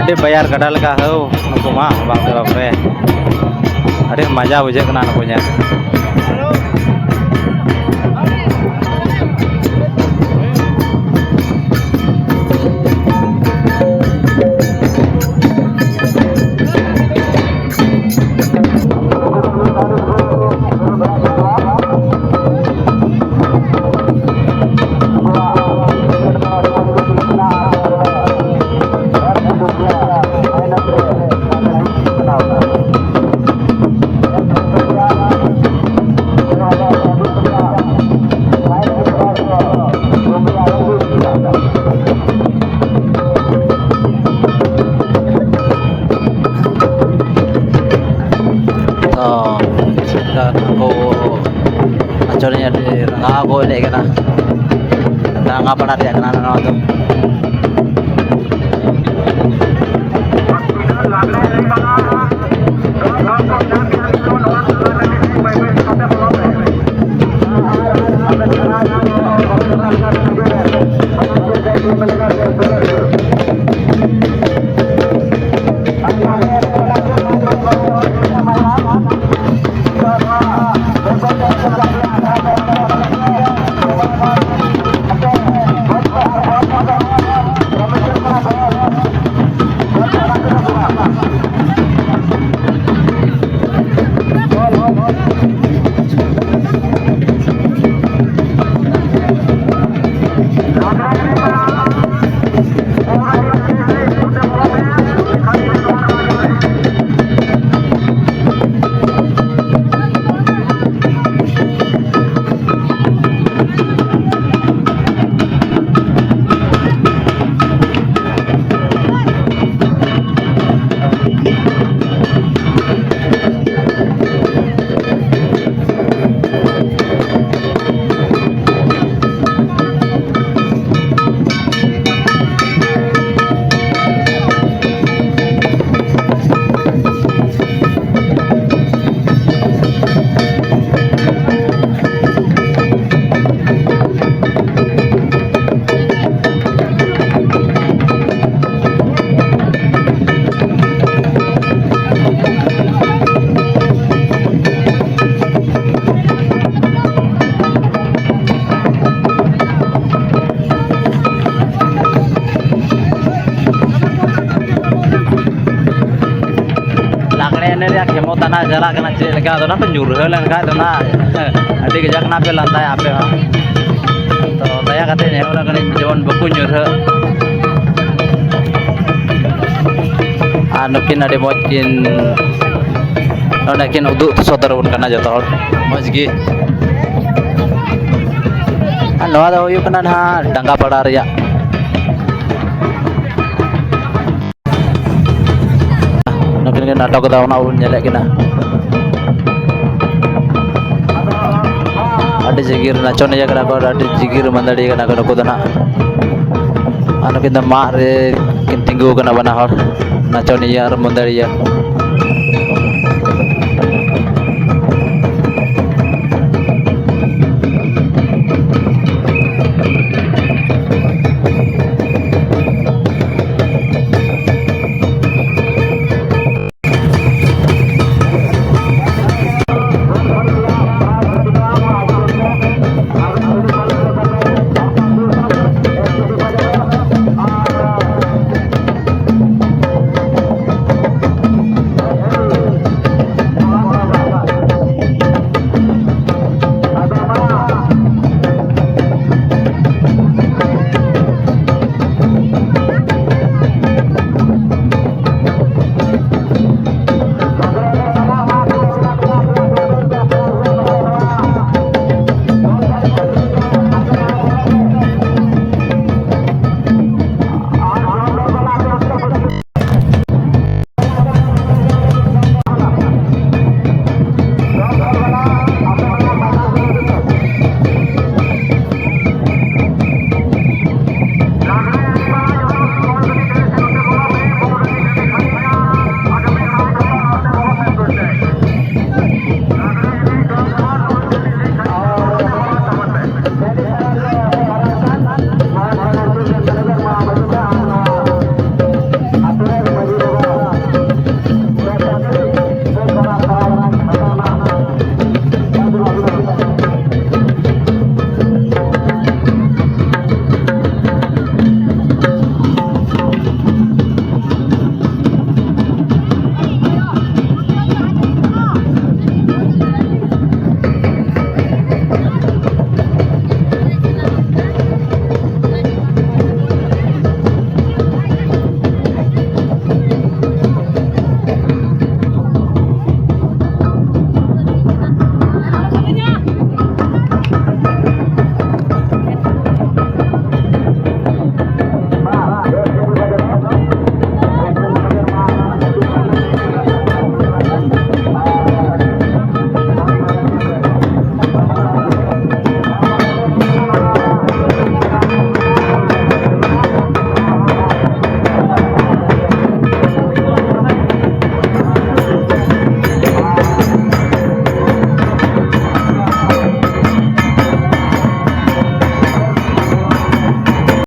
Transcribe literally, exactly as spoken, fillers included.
ᱟᱹᱰᱤ ᱵᱟᱭᱟᱨ ᱜᱟᱰᱟ ᱞᱮᱠᱟ ᱦᱟᱹᱣ ᱱᱩᱠᱩ ᱢᱟ, ᱵᱟᱯ ᱨᱮ ᱵᱟᱯ ᱨᱮ᱾ ᱟᱹᱰᱤ ᱢᱟᱡᱟ ᱵᱩᱡᱷᱟᱹᱜ ᱠᱟᱱᱟ ᱱᱩᱠᱩ ᱧᱮᱞ᱾ ᱛᱚ, ᱱᱮᱛᱟᱨ ᱠᱚ ᱱᱟᱪᱚᱱᱤᱭᱟᱹ ᱟᱹᱰᱤ ᱨᱟᱸᱜᱟᱣ ᱠᱚ ᱮᱱᱮᱡ ᱠᱟᱱᱟ᱾ ᱨᱟᱸᱜᱟ ᱯᱟᱲᱟ ᱨᱮᱭᱟᱜ ᱠᱟᱱᱟ ᱱᱚᱣᱟ ᱫᱚ᱾ ᱛᱟᱱᱟ ᱪᱟᱞᱟᱜ ᱠᱟᱱᱟ ᱪᱮᱫ ᱞᱮᱠᱟ, ᱟᱫᱚ ᱚᱱᱟ ᱠᱚ ᱧᱩᱨᱦᱟᱹ ᱞᱮᱱᱠᱷᱟᱡ ᱫᱚ ᱱᱟᱦᱟᱜ ᱟᱹᱰᱤ ᱠᱟᱡᱟᱠ ᱱᱟᱦᱟᱜ ᱯᱮ ᱞᱟᱸᱫᱟᱭᱟ ᱟᱯᱮ ᱦᱚᱸ᱾ ᱛᱚ ᱫᱟᱭᱟ ᱠᱟᱛᱮ ᱱᱮᱦᱚᱨ ᱠᱟᱹᱱᱟᱹᱧ ᱡᱮᱢᱚᱱ ᱵᱟᱠᱚ ᱧᱩᱨᱦᱟᱹᱜ᱾ ᱟᱨ ᱱᱩᱠᱤᱱ ᱟᱹᱰᱤ ᱢᱚᱡᱽ ᱠᱤᱱ ᱱᱚᱰᱮ ᱠᱤᱱ ᱩᱫᱩᱜ ᱥᱚᱫᱚᱨ ᱟᱵᱚᱱ ᱠᱟᱱᱟ ᱡᱚᱛᱚ ᱦᱚᱲ ᱢᱚᱡᱽ ᱜᱮ᱾ ᱟᱨ ᱱᱚᱣᱟ ᱫᱚ ᱦᱩᱭᱩᱜ ᱠᱟᱱᱟ ᱱᱟᱦᱟᱜ ᱰᱟᱸᱜᱟ ᱯᱟᱲᱟ ᱨᱮᱭᱟᱜ᱾ ᱱᱩᱠᱤᱱ ᱠᱤᱱ ᱱᱟᱴᱚᱠ ᱮᱫᱟ, ᱚᱱᱟ ᱵᱚᱱ ᱧᱮᱞᱮᱫ ᱠᱤᱱᱟ᱾ ᱟᱹᱰᱤ ᱡᱤᱜᱤᱨ ᱱᱟᱪᱚᱱᱤᱭᱟᱹ ᱠᱟᱱᱟ ᱠᱚ, ᱟᱹᱰᱤ ᱡᱤᱜᱤᱨ ᱢᱟᱹᱫᱟᱹᱲᱤᱭᱟᱹ ᱠᱟᱱᱟ ᱠᱚ ᱱᱩᱠᱩ ᱫᱚ ᱱᱟᱦᱟᱜ᱾ ᱟᱨ ᱱᱩᱠᱤᱱ ᱫᱚ ᱢᱟᱫ ᱨᱮ ᱠᱤᱱ ᱛᱤᱸᱜᱩ ᱟᱠᱟᱱᱟ ᱵᱟᱱᱟ ᱦᱚᱲ, ᱱᱟᱪᱚᱱᱤᱭᱟᱹ ᱟᱨ ᱢᱟᱹᱫᱟᱹᱲᱤᱭᱟᱹ᱾